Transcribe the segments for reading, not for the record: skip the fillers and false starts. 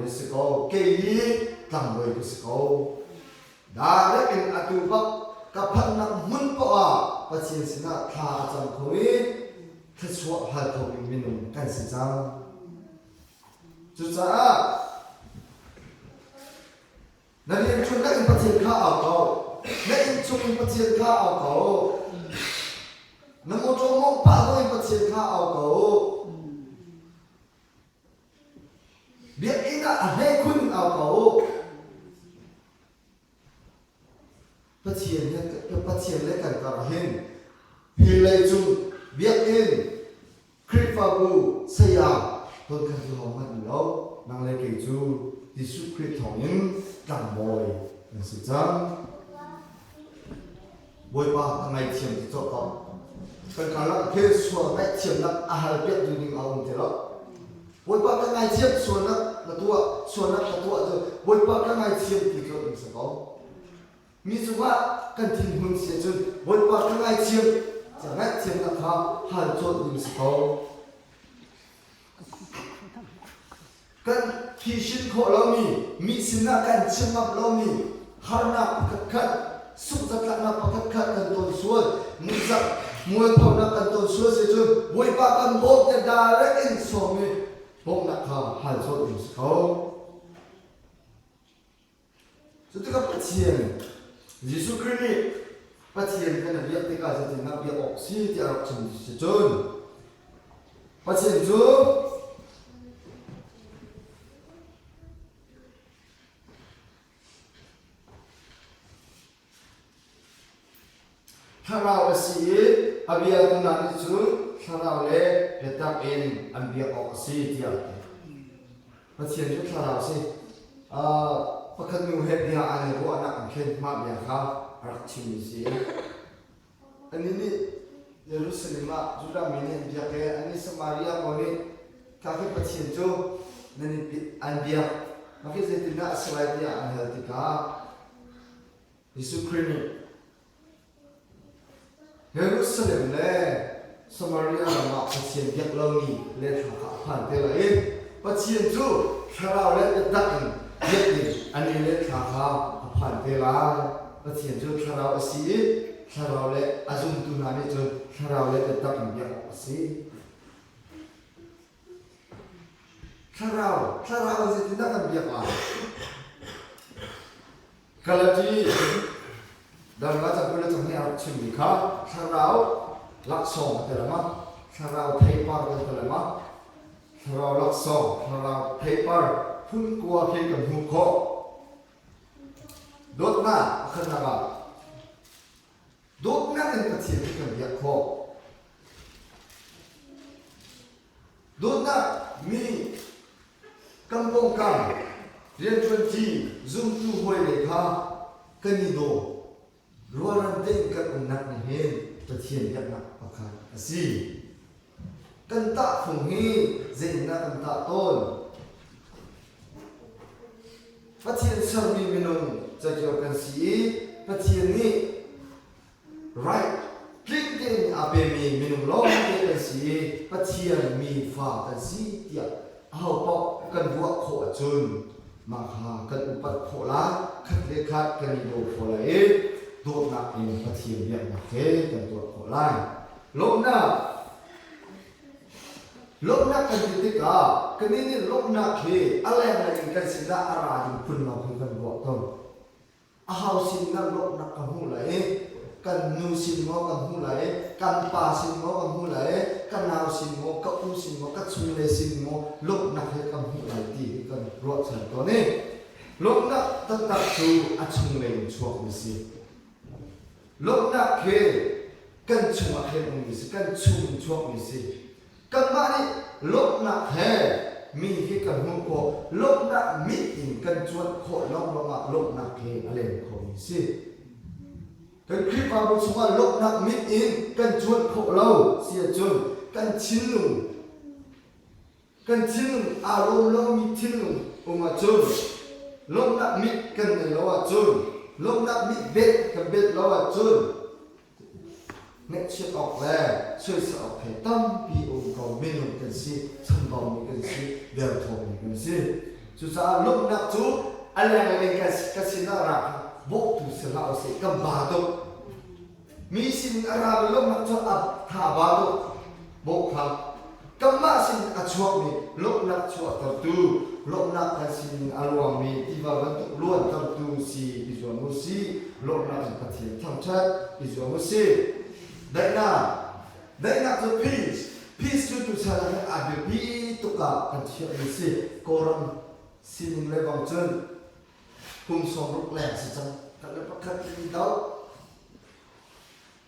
na si ko, kei hi tlangbawi ka si ko. Direct in atu bak ka phanhnak hmun poah ah Pathian sinah thla a cam kho i thluachuah hal khomi minung kan si cang. Cucaah na rianṭuannak in Pathian kha au ko. Na innchung in Pathian kha au ko. Na mawṭaw mawngh pah zong in Pathian kha au ko. Biakinn ah a hleikhun in au ko. Pathian he Pathian le kan kar ah hin hi leicung biakinn Khrihfabu saya ton khan cu hohmanh um lo nang le kei cu Jesuh Khrih thawngin tlangbawi kan si cang. Bawipa ka ngaithiam ti cawk ko. Kan karlak khi sual ngaihthiamnak a hal piak tu ding a um ti lo. Bawipa ka ngaithiam sualnak na tuah sualnak ka tuah cu Bawipa ka ngaithiam ti cu um si ko. Mi cungah kan thinhun si ahcun Bawipa ka ngaithiam tiah ngaihthiamnak kha hal colh ding si ko. Kan phisin khawh lomi, mi sinah kan chim ngam lomi harnak pakhatkhat, sungzatlaknak pakhatkhat kan ton sual, ningzak mualphonak kan ton sual si cun Bawipa kan bawm tiah direct in sawm i bawmhnak kha hal colh ding si ko. Cu tikah Pathian, Jesuh Khrih nih Pathian kan i biak tikah zeitindah biak awk si tiah a rak chim si cun Pathian cu Thlarau a si i a biatu hna nih cun thlarau le biatak in an biak awk a si tiah a ti. Pathian cu thlarau a si. Pakhat nu he bia an i ruahnak an khin mah bia kha a rak chimmi si. Anih nih Jerusalem ah Judah mi nih an biak i anih Samaria pawl nih kha khi Pathian cu nan i an biak. Mah khi zeitindah a si lai tiah an hal tikah Jesuh Khrih nih Jerusalem le Samaria ram ah Pathian biak lomi le thla kha a phan te lai i Pathian cu thlarau le biatak in biak ding a ni le thla kha a phan te lai. Pathian cu thlarau a si i thlarau le a zumtu hna nih cun thlarau le biatak in biak awk a si. Thlarau, thlarau zeitindah kan biak lai? Galati dang la cang kul le cang nih a rak chimmi kha thlarau laksawng a ti lengmang. Thlarau theipar kan ti lengmang. Thlarau laksawng, thlarau theipar phun kua khi kan hmuh khawh. Dawtnak pakhatnak ah dawtnak in Pathian hi kan biak khawh. Dawtnak mi kan pawngkam rianṭuanṭi zumtu hawile kha kan i daw. Rualrem tein kan umnak nih hin Pathian biaknak pakhat a si. Kan tahfung hi zeitindah kan tah tawn? Pathian sermi minung cakio kan si i Pathian nih Right. Tling tein aa pemi minung lawngte kan si i Pathian mi fa kan si tiah ahopaoh kan ruah khawh ahcun mah kha kan upat khawh lai, khat le khat kan i daw khawh lai i dawtnak in Pathian biaknak he kan tuah khawh lai. Lawmhnak Lawmhnak kan ti tikah kannih nih lawmhnak hi a lenglei in kan sinah a ra ding phun lawng hi kan ruah tawn. Aho sin dah lawmhnak ka hmuh lai i kan nu sin maw kan hmuh lai i kan pa sin maw kan hmuh lai i ka nau sin maw ka u sin maw ka chungle sin maw lawmhnak hi kan hmuh lai ti hi kan ruahchan tawn i lawmhnak taktak cu a chunglei in chuakmi si. Lawmhnak khi kan chungah khin ummi si, kan chung in chuakmi si. Kanmah nih lawmhnak he mi hi kan hmuh khawh, lawmhnak mit in kan cuanh khawh lawnglawng ah lawmhnak he a leng khomi si. Kan Khrihfabu chungah lawmhnak mit in kan cuanh khawh lo si ahcun kan thinlung kan thinlung aa lawm lomi thinlung um ahcun lawmhnak mit kan ngei lo ahcun lawmhnak mit bet kan bet lo ahcun Ngaihchiat awk le soisel awk he tampi a um ko. Minung kan si, chambaumi kan si, derthawmmi kan si. Cucaah lawmhnak cu a lenglei ka sinah ra kha bawhtu si hlah usih, kan ba tuk. Mi sin a rami lawmhnak cu a tha ba tuk. Bawh kha kanmah sin a chuakmi lawmhnak chuahtertu, lawmhnak kan sinin a luangmi tiva bantuk luantertu si i zuam u sih. Lawmhnak in Pathian thangṭhat i zuam u sih. Daihnak Daihnak cu peace. Peace cu tuchan ah hin a biapi tuk ah kan thiahmi si. Kawlram sining le bang cun kum 60 leng si cang. Khat le pakhat in i doh.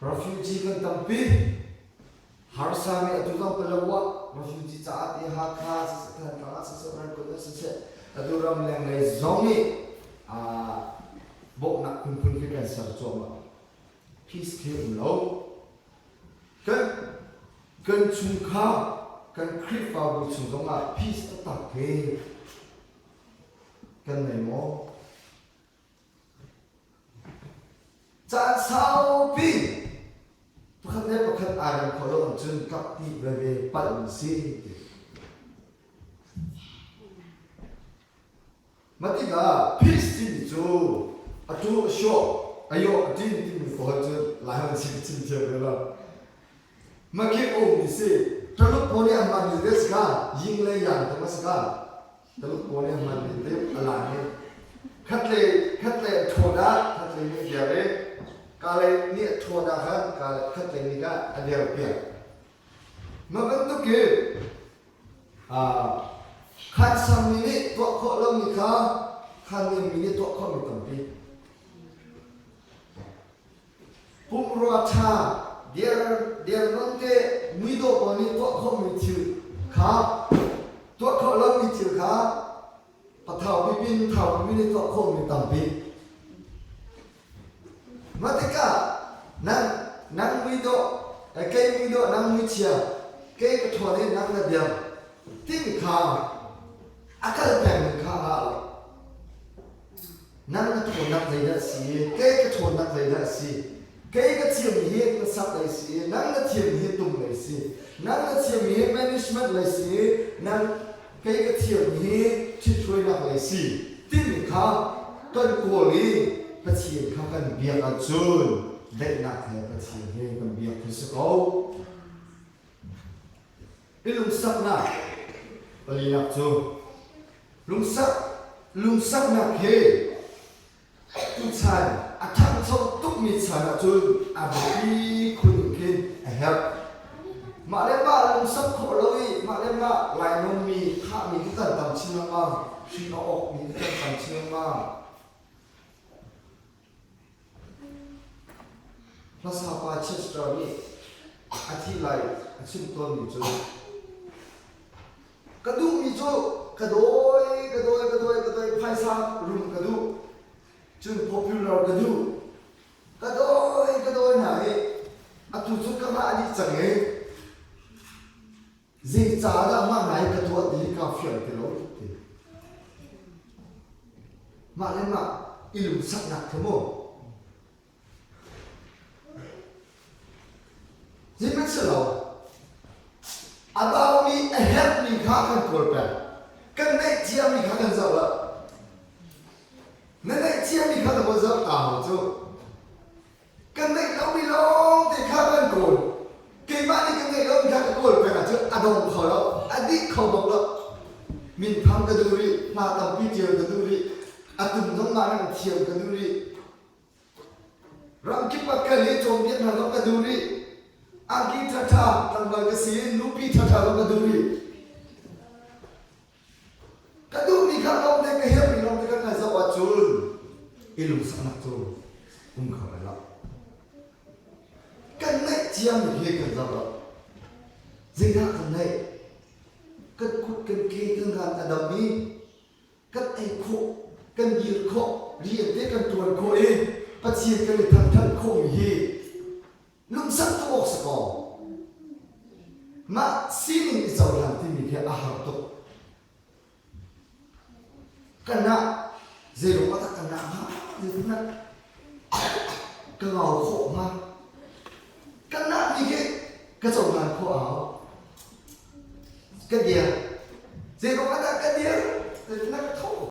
Refugee kan tampi. Harsami atu zong Palawa refugee caah ti Hakha siseh Thantlang ah siseh Rangoon ah siseh atu ramleng lei zong nih bawmhnak phunphun khi kan ser cuahmah. Peace khi um lo. Kan kan chungkhar kan Khrihfabu chung zongah peace taktak khi kan nei maw? Caan saupi pakhat le pakhat aa rem kho lo ahcun kap ti veve palh mi si ti. Mah tikah peace timi cu a tu a sawh a yawh a ṭin timi pawl cu Laiholh in chim chim thiam ve lo. Makip a ummi si. Taluk pawl nih an hmanmi te si kha ying le yang te ma si kha. Taluk pawl nih an hmanmi te a lan i khatlei khatlei a ṭhawn ah khatlei nih a dir i kalei nih a ṭhawn ah khan khatlei nih kha a dir piak. Mah bantuk i khansangmi nih tuah khawh lomi kha khannemmi nih tuah khawhmi tampi. Pumrua ṭha dernawn te muidawh pawl nih tuah khawhmi thil kha tuah khawh lomi thil kha pathau pipin thau pipin nih tuah khawhmi tampi. Mah tikah nang nang muidawh kei muidawh nang muichia kei ka ṭhawn i nang na der timi kha a kal pengmi kha a ngah lo. Nang na ṭhawnnak zeidah a si? Kei ka ṭhawnnak zeidah a si? Kei ka thiammi hi na sak lei si, nang na thiammi hi tum lei si, nang na thiammi hi management lei si, nang kei ka thiammi hi ṭhithruainak lei si timi kha kan kawl i Pathian kha kan biak ahcun daihnak he Pathian he kan biak khi si ko. I lungsaknak palinak cu lungsak lungsaknak hi tuchan a ṭhangcho tukmi chan ahcun a biapi khun in khin a herh. Mah le mah lungsak khawh lo i mah le mah lainawnmi thahmi khi kan tam chin lengmang, hri a awkmi khi kan tam chin lengmang. Hmasa pa Chester nih a thih lai a chimh tawnmi cu ka duhmi cu ka dawi ka dawi ka dawi ka dawi phaisa rum ka duh cun popular ka duh ka dawi ka dawi hna i atu cu ka ngah dih cang i Zeicahdah mah hna hi ka tuah ti hi kaa fiang ti lo ti. Mah le mah i lungsaknak kha mu. Zeihmanh si lo. A baumi a herhmi kha kan kawl peng. Kan neih ciami kha kan zoh lo. Na neih ciami kha na va zoh ta hau cu. Kan ngeih lomi lawngte kha kan kawl. Keimah nih ka ngeih lomi kha ka kawl peng ahcun a dong kho lo, a dih kho bak lo. Minthang ka duh rih, hla tampi ṭial ka duh rih, a tum zong mah nang thiam ka duh rih. Ramkip ah kal i cawnpiak hna zong ka duh rih. Angki ṭhaṭha tlangval ka si i nupi ṭhaṭha zong ka duh rih. Ka duhmi kha lawngte ka herhmi lawngte kan ngai zoh ahcun i lungsaknak cu um kho lai lo. Kan neih ciami hi kan zoh lo. Zeidah kan neih? Kan kut kan ke kan ngan a dam i kan ei khawh, kan dir khawh, rian te kan ṭuan khawh i Pathian kan i thangṭhat khawhmi hi lungsak tuk awk si kaw mah sining i cohlan timi khi a har tuk. Kan ah zeiruang ah dah kan ngah hnga? Zeitindah ka ngau khawh hnga? Kan ngahmi khi ka cohlan khawh a hau. Ka dir. Zeiruang ah dah ka dir? Zeitindah ka tho?